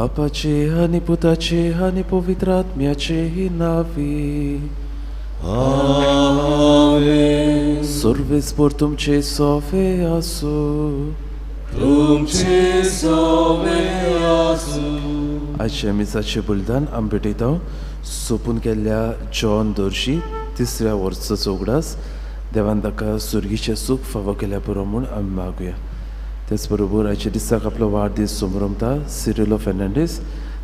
बापाचे आनी पुताचे आनी पवित्र आत्म्याचे नांवी आमेन. सर्वेस्पर तुमचे सोवे आसूं. तुमचे सोवे आसूं. आयच्या मिसाचें बलिदान आमी भेटयता सोंपून केल्ल्या जॉन दोर्शी तिसऱ्या वर्साचो उगडास देवान ताका सुर्गीचें सूख फावो केल्या पुरो म्हूण आमी मागुया. तेच बरोबर आयच्या दिसाक आपलो वाडदीस समरमता सिरिलो फेर्नांडीस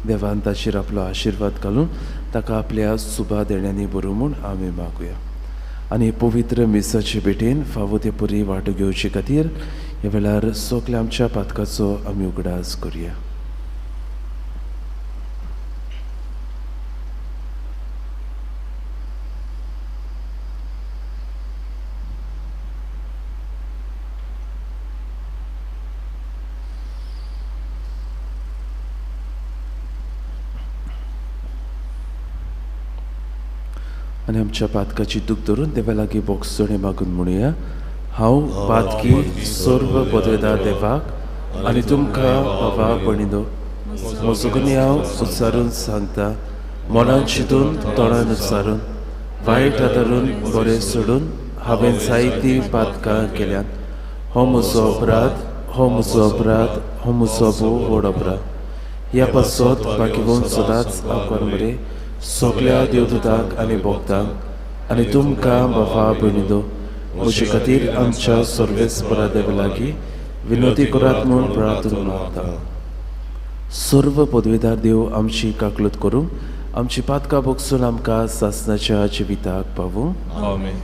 देवान ताचेर आपलो आशिर्वाद घालून ताका आपल्या सुबा देण्यांनी बरो म्हूण आमी मागुया. आनी पवित्र मिसाचे भेटेन फावो ते परी वांटो घेवचे खातीर ह्या वेळार सगल्या आमच्या पातकाचो आमी उगडास करुया. आनी आमच्या पातकाची दूख धरून देवा लागीं बोगसणे मागून म्हणुया. हांव पातकी सर्व पदवेदार देवाक आनी तुमकां बाबा भणिदो म्हजो गुन्यांव उच्चारून सांगता, मनान चिंतून तोंडान उच्चारून वायट आदारून बरें सोडून हांवें जायतीं पातकां केल्यात. हो म्हजो अपराध, हो म्हजो अपराध, हो म्हजो भोव व्हड अपराध. ह्या पासत बाकीवून सदांच आपकार मरे सगल्या देवदूतांक आनी भक्तांक आनी तुमकां बाबा भयणीदो म्हजे खातीर आमच्या सर्वेस्परा देवा लागीं विनवती करात म्हूण प्रार्थना मागता. सर्व पदवेदार देव आमची काकलूत करूंक आमची पातकां भोगसून आमकां सासणाच्या जिविताक पावूं. आमेन.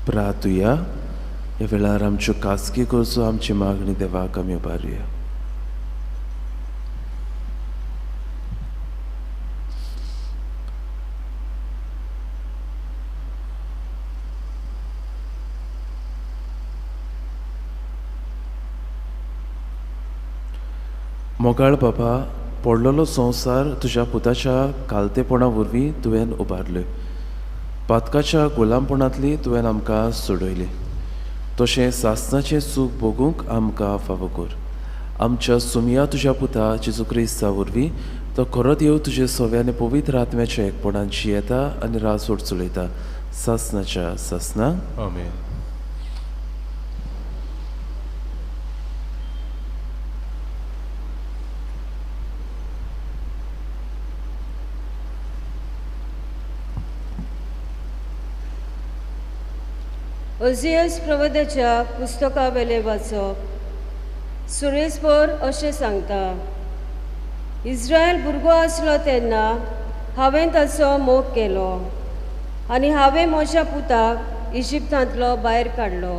प्रार्थुया. ह्या वेळार आमच्यो खासगी गरजो आमची मागणी देवाक आमी उबारुया. मोगाळ बाबा, पडलेलो संवसार तुज्या पुताच्या कालतेपणा वरवीं तुवें उबारल्यो. पातकाच्या गुलामपणांतली तुवें आमकां सोडयली. तशें सासणाचें सूख भोगूंक आमकां फावो कर. आमच्या सुमया तुज्या पुता जेजू क्रिस्ता वरवीं तो खरो देव तुजे सव्या आनी पवित्र आत्म्याच्या एकपणान जियेता आनी राजवट चलयता सासणाच्या सासणा. आमेन. ओझियस प्रवद्याच्या पुस्तकावेलें वाचप. सुरेशभर अशें सांगता, इस्रायल भुरगो आसलो तेन्ना हांवें ताचो मोग केलो आनी हांवें म्हज्या पुताक इजिप्तांतलो भायर काडलो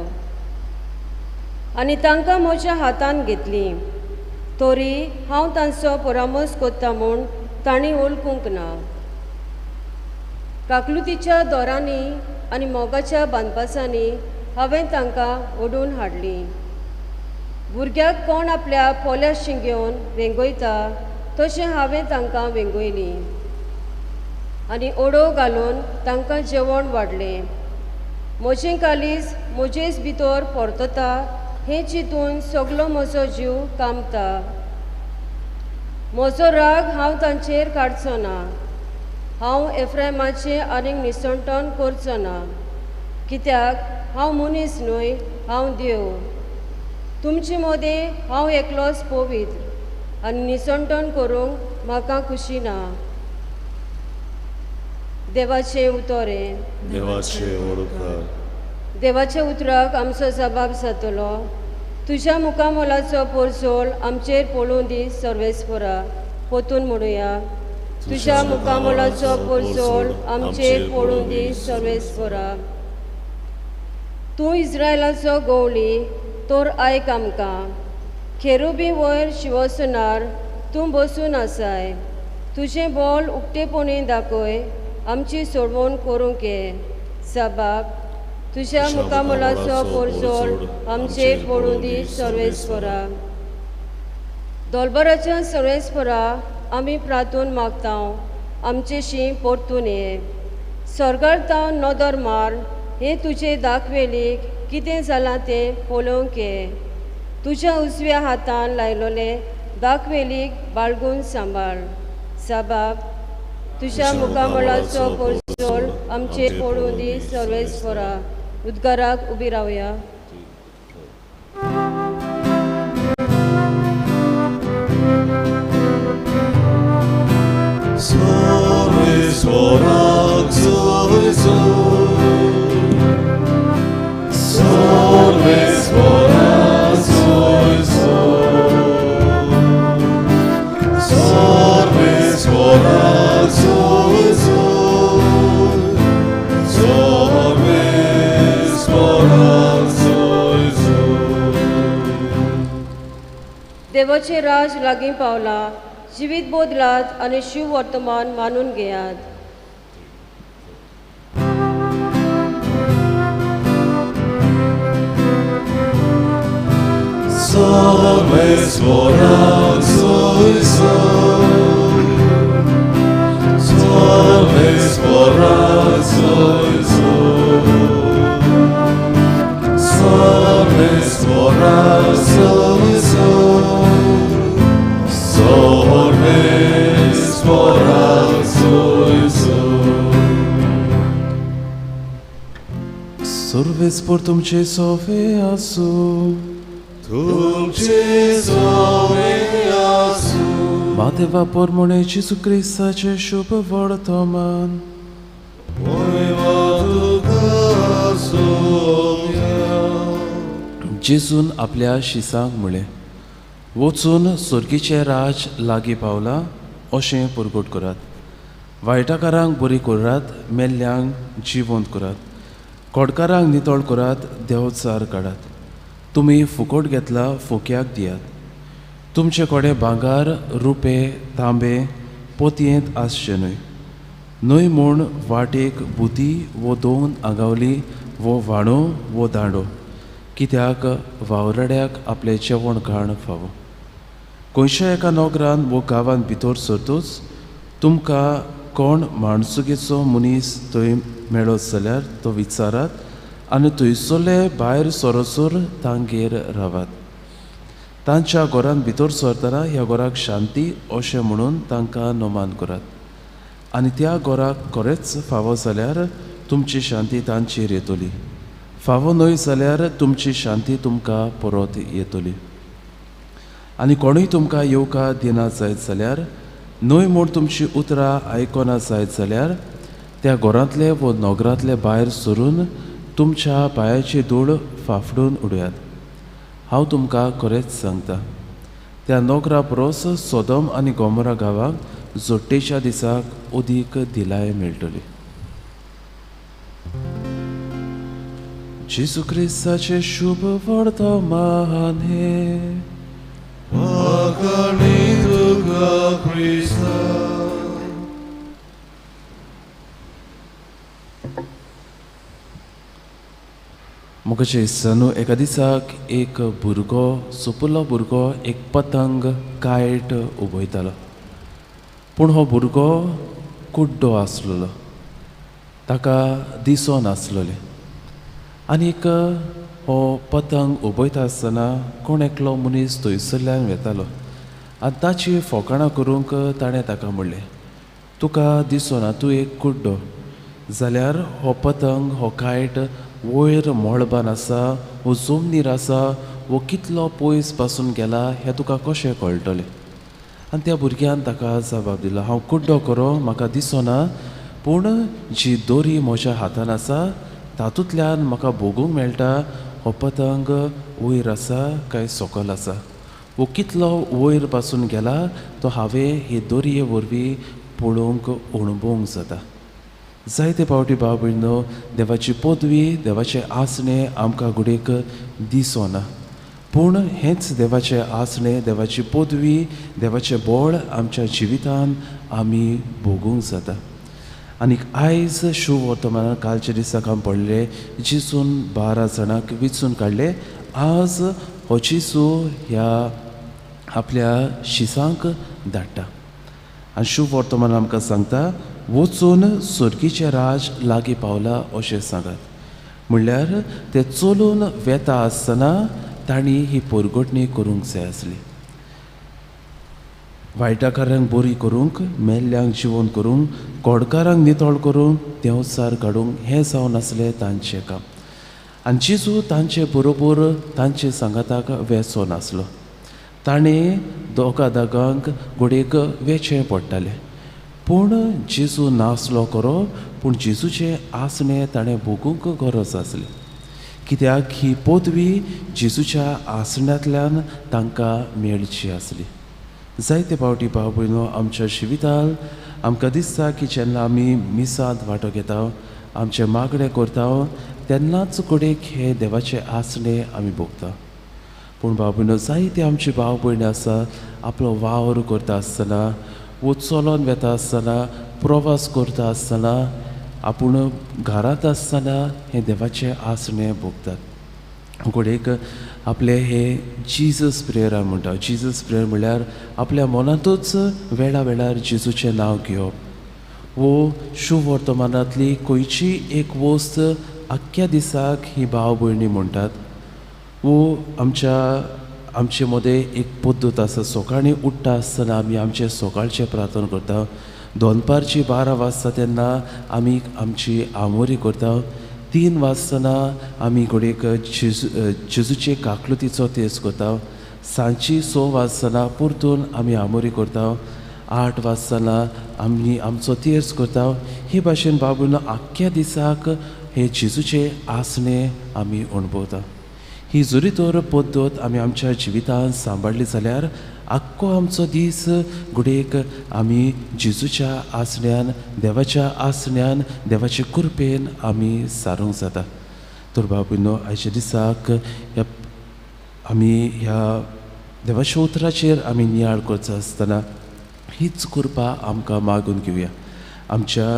आनी तांकां म्हज्या हातान घेतलीं, तरी हांव तांचो परामर्श करता म्हूण तांणी वळखूंक ना. काकलुतीच्या दोरांनी आनी मोगाच्या बांदपासांनी हांवें तांकां ओडून हाडलीं. भुरग्याक कोण आपल्या पोल्या शिंगेवन वेंगयता तशें हांवें तांकां वेंगयलीं आनी ओडो घालून तांकां जेवण वाडलें. म्हजें कालीज म्हजेच भितर परतता हें चिंतून सगलो म्हजो जीव कामता. म्हजो राग हांव तांचेर काडचो ना, हांव एफ्रायमाचें आनीक निसणटण करचो ना, कित्याक हांव मनीस न्हय, हांव देव. तुमचे मदें हांव एकलोच पवित्र आनी निसणटण करूंक म्हाका खुशी ना. देवाचें उतर हें. देवाचे उपकार. देवाच्या उतराक आमचो जबाब जातलो. तुज्या मुखामोलाचो पोरजोळ आमचेर पळोवं दी सर्वेस्परा. पोतून म्हणुया. तुज्या मुखामोलाचो पोरजोळ आमचेर पळोवं दी सर्वेस्परा. तूं इस्रायलाचो गवळी तर आयक आमकां. खेरुबी वयर शिवसनार तूं बसून आसाय. तुजें बोल उक्तेपणी दाखय आमची सोडवण करूंक ये. जबाब. तुज्या मुखामोलाचो पोरजोळ आमचेर पडूं दी सर्वेस्परा. दोलबराच्या सर्वेस्परा आमी प्रार्थून मागता आमचेशी परतून ये. स्वर्गार तावन नदर मार हे तुजे दाखवेलीक कितें जालां तें पळोवंक ये. तुज्या उजव्या हातान लायलोले दाखवेलीक बाळगून सांबाळ. जबाब. तुज्या मुखामोलाचो पोरजोळ आमचेर पडूं दी सर्वेस्परा. उद्गाराक उबी रावया. सर्वेस्पराक जय जय. सर्वेस्पराक जय जय. सर्वेस्पराक जय जय. सर्वेस्पराक जय जय. देवाचें राज लागीं पावलां. जिवीत बदलात आनी शिव वर्तमान मानून घेयात. सर्वेस्पराक जय जय. सर्वेस्पराक जय जय. सर्वेस्पराक जय जय. सर्वेस्पराक जय जय. सर्वेस्पर तुमचे सोवे आसूं. तुमचे सोवे आसूं. मातेवा पोरमोणे जेजू क्रिस्ताचें शुभ वर्तमान. मोहिमा तुका सोम्या. जेजून आपल्या शिसांक म्हळें, वचून स्वर्गीचें राज लागीं पावलां अशें परगट करात. वायटाकारांक बरी करात, मेल्ल्यांक जिवंत करात, कोडकारांक नितळ करात, देवचार काडात. तुमी फुकट घेतला फुक्याक दियात. तुमचे कडेन भांगर, रुपें, तांबे पोतयेंत आसचें न्हय. न्हय म्हूण वाटेक बुती वो दोन आगावली वो व्हाणो वो दांडो, कित्याक वावराड्याक आपलें जेवण खाण फावो. खंयच्या एका नगरान वो गांवांत भितर सरतूच तुमकां कोण माणसुगेचो मनीस थंय मेळत जाल्यार तो विचारात आनी थंयसरले भायर सरसर तांगेर रावात. तांच्या घरांत भितर सरतना ह्या घराक शांती अशें म्हणून तांकां नमान करात. आनी त्या घराक खरेंच फावो जाल्यार तुमची शांती तांचेर येतली, फावो न्हय जाल्यार तुमची शांती तुमकां परत येतली. आनी कोणूय तुमकां येवकार दिना जायत जाल्यार, न्हय म्हूण तुमची उतरां आयकना जायत जाल्यार त्या घरांतले वो नगरांतले भायर सरून तुमच्या पांयाची धूळ फाफडून उडयात. हांव तुमकां खरेंच सांगता, त्या नगरा परस सोदम आनी गोमोरा गांवाक जोट्टेच्या दिसाक अदीक दिलाय मेळटली. जेजू क्रिस्ताचें शुभ वर्तमान हें. वाखाणी तुका क्रिस्ता. मोगाचे इश्टांनो, एका दिसाक एक भुरगो, सोपुल्लो भुरगो एक पतंग कायट उबयतालो. पूण हो भुरगो कुड्डो आसलेलो, ताका दिसो नासलेलें. आनीक हो पतंग उबयता आसतना कोण एकलो मनीस थंयसरल्यान वेतालो आनी ताची फोकाणां करूंक ताणें ताका म्हणलें, तुका दिसना, तूं एक कुड्डो, जाल्यार हो पतंग, हो कायट वयर मळबान आसा वो जमनीर आसा वो कितलो पयस पासून गेला हें तुका कशें कळटलें. आनी त्या भुरग्यान ताका जबाब दिलो, हांव कुड्डो करो म्हाका दिसना, पूण जी दोरी म्हज्या हातान आसा तातूंतल्यान म्हाका भोगूंक मेळटा हो पतंग वयर आसा काय सकयल आसा, वो कितलो वयर पासून गेला तो हांवें हे दोरये वरवीं पळोवंक अणभवंक जाता. जायते फावटी भाव भयणो देवाची पदवी देवाचें आसणें आमकां घडयेक दिसना, पूण हेंच देवाचें आसणें देवाची पदवी देवाचें बळ आमच्या जिवितान आमी भोगूंक जाता. आनीक आयज शुभ वर्तमानान कालच्या दिसाक आमी पडले जेजून 12 जाणांक विचून काडले. आज हो जेजू ह्या आपल्या शिसांक धाडटा आनी शुभ वर्तमान आमकां सांगता वचून सर्गीचें राज लागीं पावलां अशें सांगात. म्हणल्यार ते चलून वेता आसतना तांणी ही परगटणी करूंक जाय आसली. वायटाकारांक बरी करूंक, मेल्ल्यांक जिवन करूंक, कोडकारांक नितळ करूंक, देंवचार काडूंक हें जावन आसलें तांचें काम. आनी जेजू तांचे बरोबर तांचे सांगाताक वेचो नासलो. ताणें दोगा दागांक घडयेक वेचें पडटालें, पूण जेजू नासलो खरो, पूण जेजूचें आसणें ताणें भोगूंक गरज आसली. कित्याक ही पदवी जेजूच्या आसण्यांतल्यान तांकां मेळची आसली. जायते फावटी भाव भयणो आमच्या जिवितांत आमकां दिसता की जेन्ना आमी मिसांत वांटो घेता, आमचें मागणें करता, तेन्नाच घडयेक हे देवाचें आसणें आमी भोगता. पूण भाव भयणो जायते आमचे भाव भयणी आसा आपलो वावर करता आसतना, वो चलोन वेता आसतना, प्रवास करता आसतना, आपूण घरांत आसतना हें देवाचें आसणें भोगतात. घडयेक आपले हे जीजस प्रेयर म्हणटा. जीजस प्रेयर म्हणल्यार आपल्या मनांतूच वेळा वेळार जेजूचें नांव घेवप, वो शुभ वर्तमानांतली खंयची एक वस्त आख्ख्या दिसाक ही भाव भयणी म्हणटात. वो आमचे मदें एक पद्दत आसा, सकाळीं उठ्ठा आसतना आमी आमचें सकाळचें प्रार्थना करता, दनपारची 12 वाजता तेन्ना आमी आमची आमोरी करता, 3 वाजतना आमी घडयेक जेजूचे काकलुतीचो तेज करता, सांजची 6 वाजतना परतून आमी आमोरी करता, 8 वाजतना आमी आमचो तेर्स करता. हे भाशेन बाबून आख्ख्या दिसाक हे जेजूचे आसणें आमी अणभवता. ही जरी तर पद्दत आमी आमच्या जिवितांत सांबाळ्ळी जाल्यार आख्खो आमचो दीस घडयेक आमी जेजूच्या आसण्यान, देवाच्या आसण्यान, देवाचे कृपेन आमी सारूंक जाता. तर बाबूनो आयच्या दिसाक ह्या आमी ह्या देवाच्या उतराचेर आमी नियाळ करचो आसतना हीच कृपा आमकां मागून घेवया. आमच्या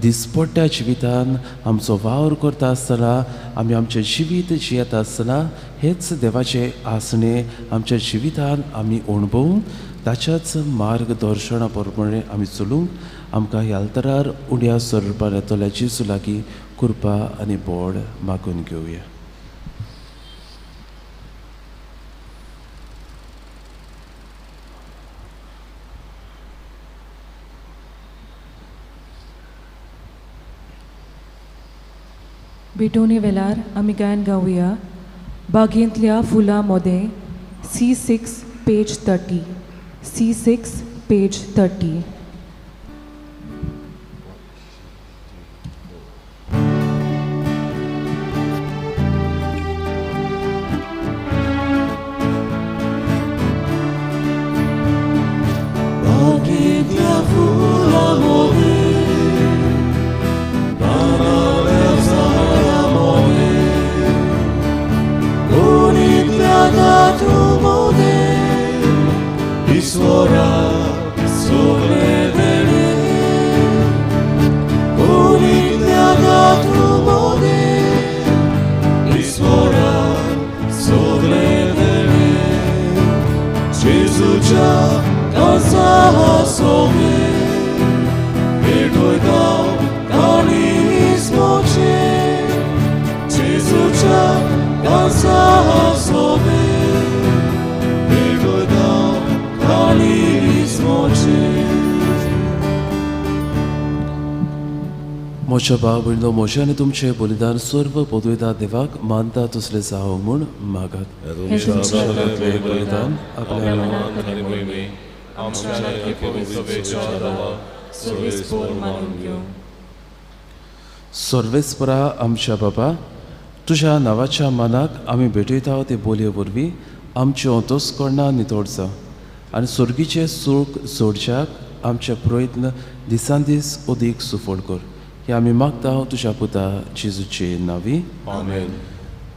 दिसपट्ट्या जिवितान आमचो वावर करता आसतना, आमी आमचें जिवीत जियेता आसतना हेच देवाचें आसणें आमच्या जिवितान आमी अणभवूंक, ताच्याच मार्गदर्शना प्रमाणे आमी चलूंक आमकां ह्या अल्तरार उण्या स्वरुपान येतल्या जेजू लागीं कृपा आनी बोड मागून घेवया. भेटवणे वेळार आमी गायन गावया बागेंतल्या फुलां मोदें, C6 page 30, C6 page 30. म्हज्या भाव भयणो, म्हजें आनी तुमचें बलिदान सर्व पदवेदार देवाक मानता तसलें जावं म्हूण मागात. बलिदान आपल्या आमच्या लागीं पवित्र देवा सर्वेस्पोर मानून घेवं. सर्वेस्परा आमच्या बाबा, तुज्या नांवाच्या मानाक आमी भेटयता ते बोलये वरवीं आमच्यो अंतस्करणां नितळ जावं आनी सर्गीचें सूख जोडच्याक आमचे प्रयत्न दिसान दीस अदीक सुफळ कर. हे आमी मागता तुज्या पुता जेजूचे नांवी. आमेन.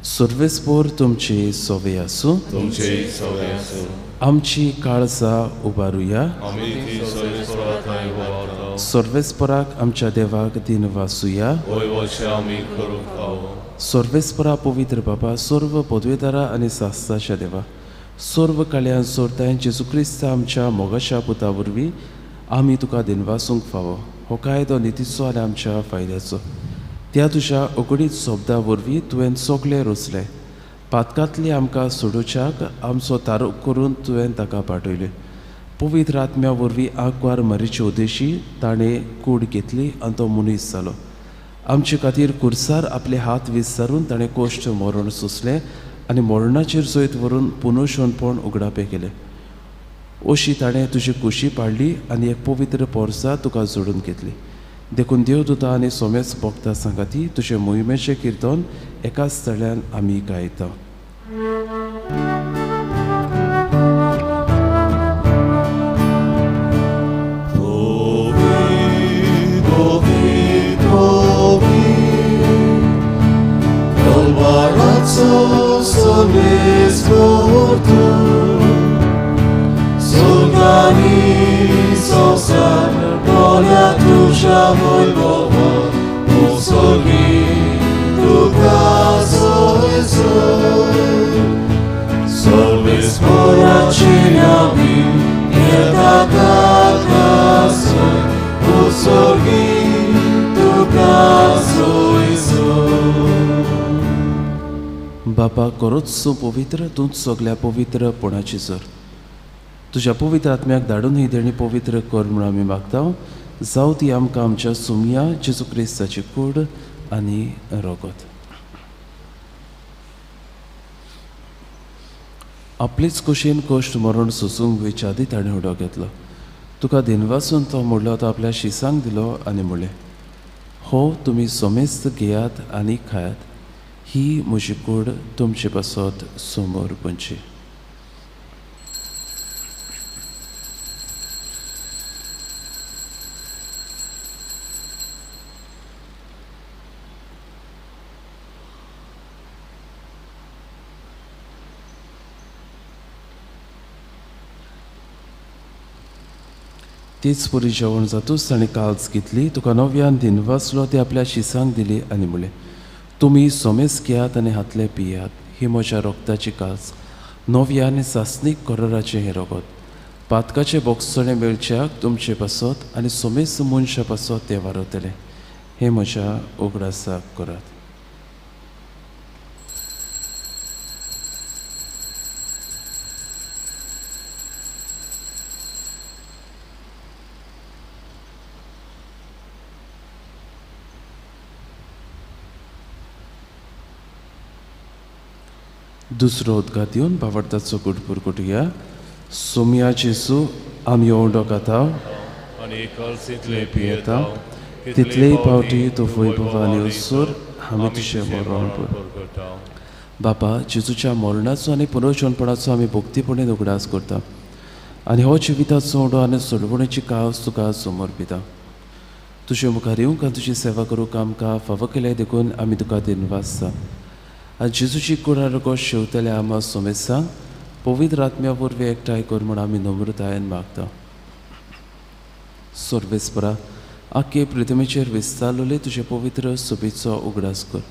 सर्वेस्पोर तुमची सवे आसूं. तुमचे सवे आसूं. आमची काळजां उबारुया. आमी ती सर्वेस्परा थंय उबारता. सर्वेस्पराक आमच्या देवाक दिन वासुया. वय वशे आमी करूंक फावो. सर्वेस्परा पवित्र बाबा, सर्व पदवेदारा आनी सास्ताच्या देवा, सर्व काळ्यान सोरताय जेजू क्रिस्त आमच्या मोगाच्या पुता वरवीं आमी तुका दिनवासूंक फावो. हो कायदो नितीचो आनी आमच्या फायद्याचो. त्या तुज्या अगडीत शब्दा वरवीं तुवें सगळें रचलें. पातकांतली आमकां सोडोवच्याक आमचो तारूक करून तुवें ताका पाठयलें. पवित्र आत्म्या वरवीं आंकवार मरीचे उद्देशी ताणें कूड घेतली आनी तो मनीस जालो. आमचे खातीर कुर्सार आपले हात विस्तारून ताणें कोश्ट मरण सोंसलें आनी मरणाचेर जैत व्हरून पुनर्शनपण उगडापें केलें. अशी ताणें तुजी कुशी पाडली आनी एक पवित्र पोरसा तुका जोडून घेतली. देखून देवदूता आनी सोमेच भक्ता सांगाती तुजें मोहिमेचें किर्तन एकाच स्थळ्यान आमी गायता. बापा करोच पवित्र तूंच सगल्या पवित्रपणाची जर तुज्या पवित्र आत्म्याक धाडून ही देणी पवित्र कर म्हूण आमी मागता. जावं ती आमकां आमच्या सुमया जेजू क्रिस्ताची कूड आनी रगत. आपलेच कुशीन कश्ट मरण सोसूंक वयच्या आदी ताणें उडो घेतलो. तुका दिनवासून तो म्हणलो तो आपल्या शिसांक दिलो आनी म्हणलें, हो तुमी सोमेस्त घेयात आनी खायात, ही म्हजी कूड तुमचे पासत समोर पंची. तीच पुरी जेवण जातूच ताणें काल्स घेतली, तुका नव्यान दिनवासलो, ती आपल्या शिसांक दिली आनी म्हणलें, तुमी सोमेस घेयात आनी हातले पियात, ही म्हज्या रोगताची काल्स, नव्या आनी सासणीक कराराचें हें रगत. पातकाचें बोगसणें मेळच्याक तुमचे पासत आनी सोमेस मनशा पासत तें वारवतलें. हें म्हज्या उगडासाक करात. दुसरो उदकांत येवन भावार्थाचो गुटपूर कुटया. सोमया जेजू आमी ओंडो खाता आनी कलसींतले पियेता तितलेय पावटी तूं वैभवान येवसर आमी तुजें मरण करता. बापा, जेजूच्या मरणाचो आनी पुनर्जनपणाचो आमी भक्तीपणे उगडास करता आनी हो जिविताचो उंडो आनी सोडवणेची कावस तुका समर्पिता. तुजे मुखार येवंक आनी तुजी सेवा करूंक आमकां फावो केलें देखून आमी तुका दिनवासता. आनी जेजूची कुडा रगत शेवतले आमा सोमेसांक पवित्र आत्म्या वरवीं एकठांय कर म्हूण आमी नम्रतायेन मागता. सर्वेस्परा, आख्खे पृथ्वीचेर विस्तारलेले तुजे पवित्र सोबीचो उगडास कर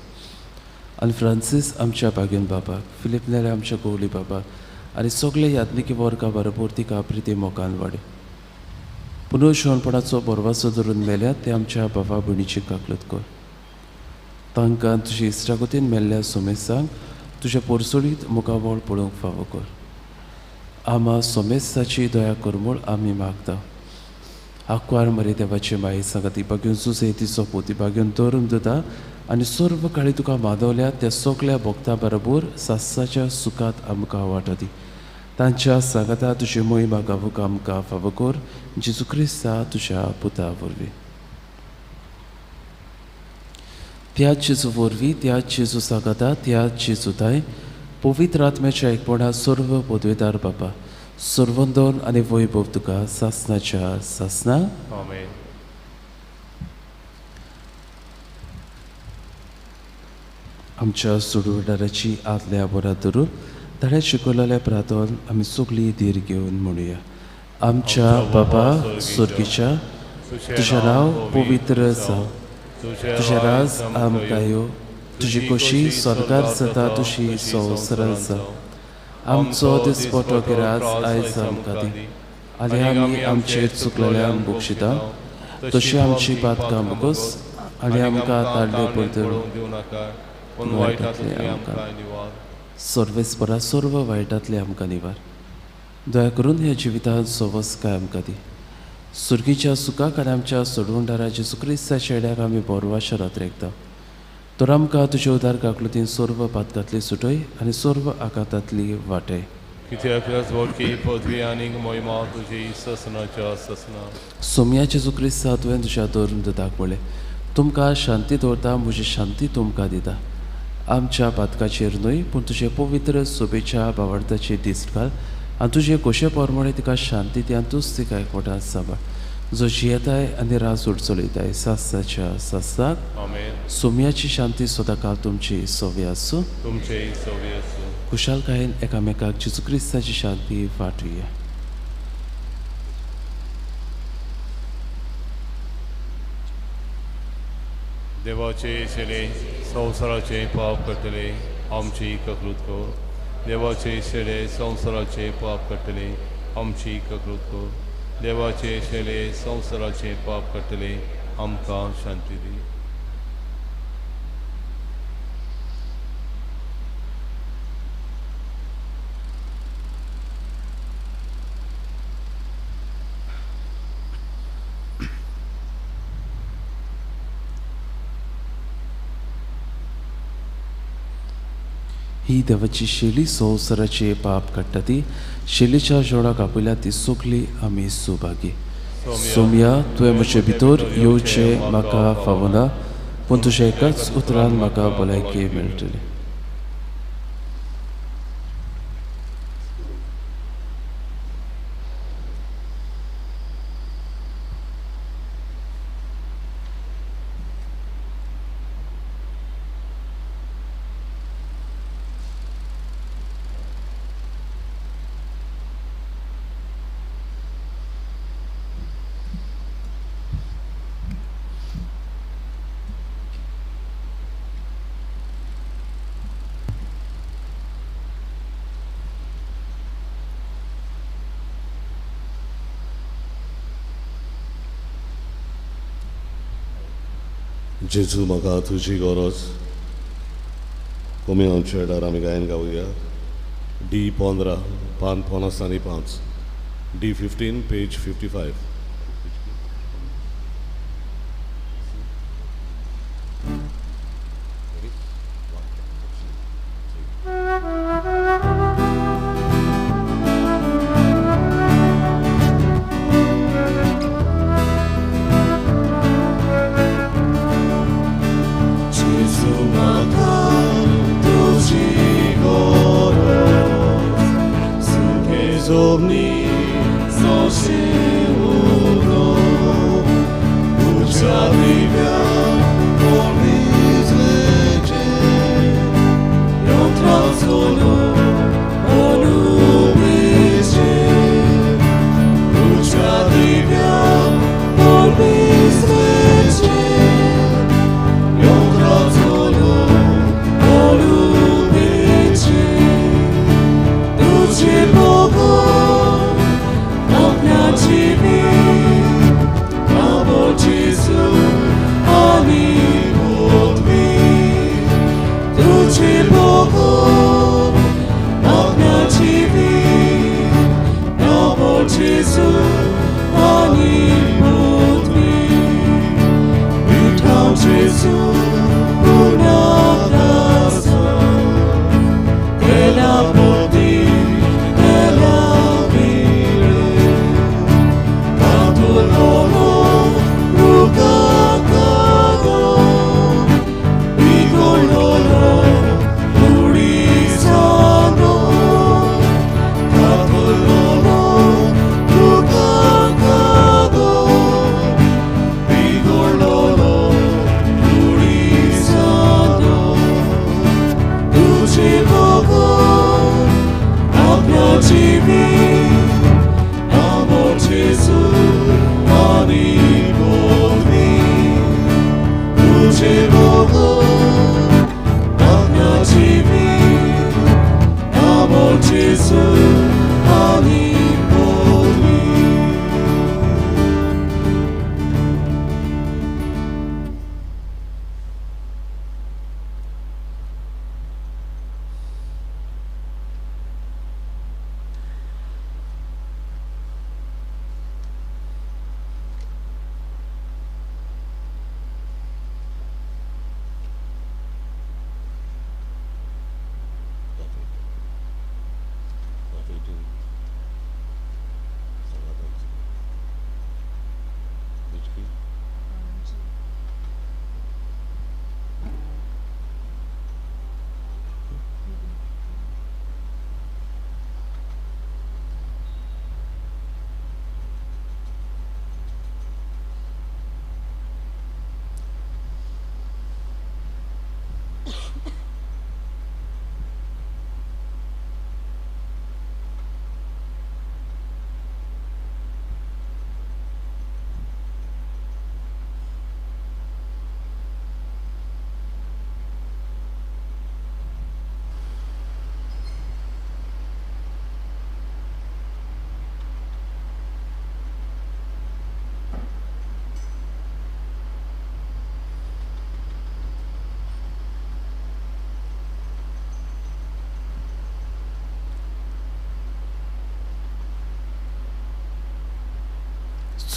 आनी फ्रांसीस आमच्या बागेन बाबाक, फिलीप नेरे आमच्या गोवली बाबाक आनी सगळे याज्ञिकी वर्गा बरोबर तिका प्रिती मोगान वाडय. पुनर्शवणपणाचो बरवासो धरून मेल्यात ते आमच्या बाबा भयणीची काकलत कर. तांकां तुजे इश्टागतीन मेल्ल्या सोमेसांक तुज्या पोरसोडीत मुखावळ पळोवंक फावो कर. आमा सोमेसाची दया कर म्हूण आमी मागता. आंकवार मरे देवाचे माये सांगाती बागेवन जुजे तिचो पोती बागेवन धरून दिता आनी सर्व काळी तुका माधवल्या त्या सगल्या भक्तां बरोबर सासाच्या सुखांत आमकां वाटो दी. तांच्या सांगाता तुजी मोहिमा गावूंक आमकां फावो कर, जेजू क्रिस्ता तुज्या पुता वरवीं. त्या जेजू वरवीं, त्या जेजू सांगाता, त्या जेजू ताय पवित्र आत्म्याच्या एकपणा सर्व पदवेदार बापा, सर्वंदन आनी वैभव तुका सासनाच्या सासना. आमेन. आमच्या सोडवणाराची आदल्या बरात धरून ताणें शिकयलेल्या प्रार्थन आमी सगळीं धीर घेवन म्हणुया. आमच्या बाबा स्वर्गीच्या, तुजें नांव पवित्र जावं, तुजें राज आमकां यो, तुजी खोशी स्वर्गार जाता तशी संवसारांत जावं. आमचो दिसपटो गिराज आयज आमकां दी, आनी आमी आमचेर चुकलेल्यांक बक्षिता तशी आमची पातकां बोगस, आनी आमकां ताडले पडटलो वायटांतले आमकां सर्वेस्परा सर्व वायटांतले आमकां निवार. दया करून ह्या जिवितांत सवसकाय आमकां दी. सुर्गीच्या सुखाक आनी आमच्या सोडवणदारा जेजू क्रिस्ताच्या चेड्याक आमी बोरवाशा रात एकता. तर आमकां तुज्या उदार काकलुतीन सर्व पातकांतली सुटय आनी सर्व आघातांतली वाटय. कित्याक राजवटकी पदवी आनीक मोहिमा तुजी ससनाच्या ससना. सोम्या जेजू क्रिस्ता, तुवें तुज्या धर्म दुताक म्हणलें, तुमकां शांती दवरता, म्हजी शांती तुमकां दिता. आमच्या पातकाचेर न्हय पूण तुजे पवित्र सोबेच्या भावार्थाचेर दिश्ट घाल आनी तुजे खोशे प्रमाणे तिका शांती दी आनी तूंच तिका एकवटान सांबाळ, जो जियेताय आनी राज चलयताय सासाच्या सासाक. आमेन. सोम्याची शांती सदांकाळ तुमची सोवी आसूं. तुमचेय सोवी आसूं. खुशालकायेन एकामेकाक जेजू क्रिस्ताची शांती वांटुया. देवाचे शेले संवसाराचे पाप करतले आमची ककृत कर. देवाचे शेले संवसाराचे पाप करतले आमची ककृत कर. देवाचे शेले संवसाराचे पाप करतले आमकां शांती दी. ही देवाची शेली संवसाराचे पाप काडटा ती शेलीच्या जोडाक आपयल्या ती सगळी आमी सुभागी. सोम्या, तुवें म्हजे भितर येवचें म्हाका फावना, पूण तुज्या एकाच उतरान म्हाका भलायकी मेळटली. जेजू म्हाका तुजी गरज. कमी आमच्या वेळार आमी गायन गावया. डी 15 पान 55, D 15 page 55. Gesù, una casa, te la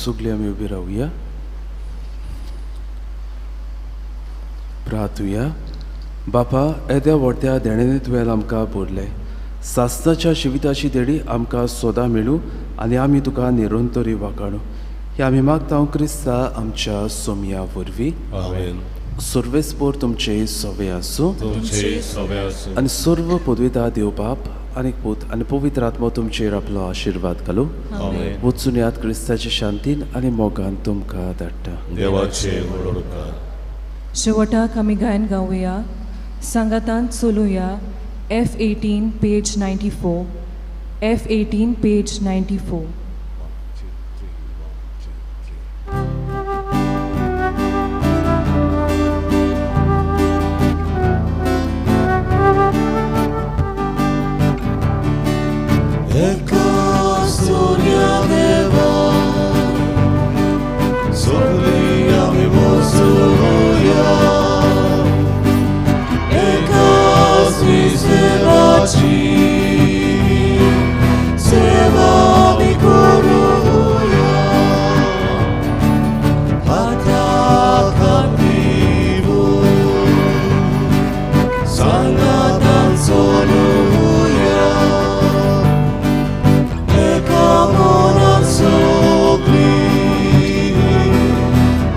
सगळीं आमी उबी रावया, प्रार्थुया. बापा, येद्या व्हडत्या देणेंनी तुवें आमकां भरलें. सासणाच्या जिविताची देडी आमकां सदां मेळूं आनी आमी तुका निरंतरी वाकाणू. हे आमी मागता क्रिस्ता आमच्या सोमया वरवीं. आमेन. सर्वेस्पोर तुमचे सवे आसूं. तुमचे सवे आसूं. आनी सर्व पदविता देव बाप आनी पूत आनी पवित्र आत्मो तुमचेर आपलो आशिर्वाद घालूं. आमेन. वचून याद क्रिस्ताच्या शांतीन आनी मोगान तुमकां धाडटा. देवाचे व्हड उपकार. शेवटाक आमी गायन गावया, सांगातान चलुया. F18 page 94, F18 page 94. Eka Surya Deva, सगळी आमी बसुया. एका देवाची सेवा आमी करुया. हाताक हात दिवन सांगातान चलुया. एका मनान सगळीं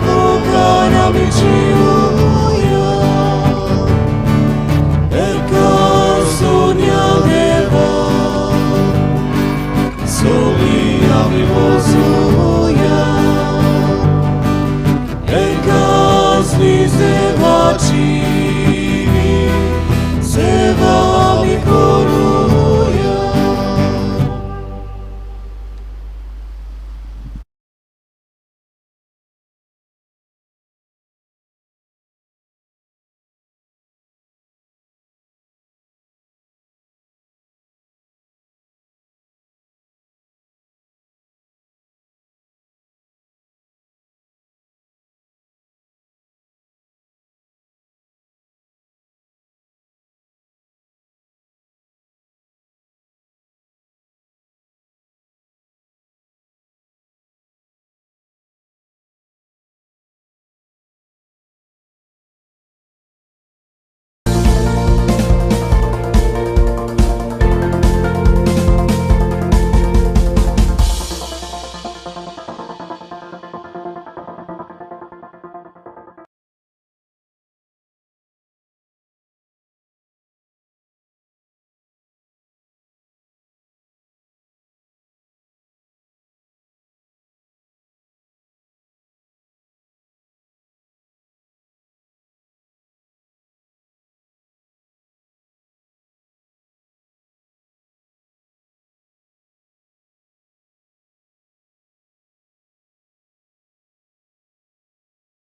मोगान आमी जिवुया. एका सोन्या देवा, सगळीं आमी बसुया.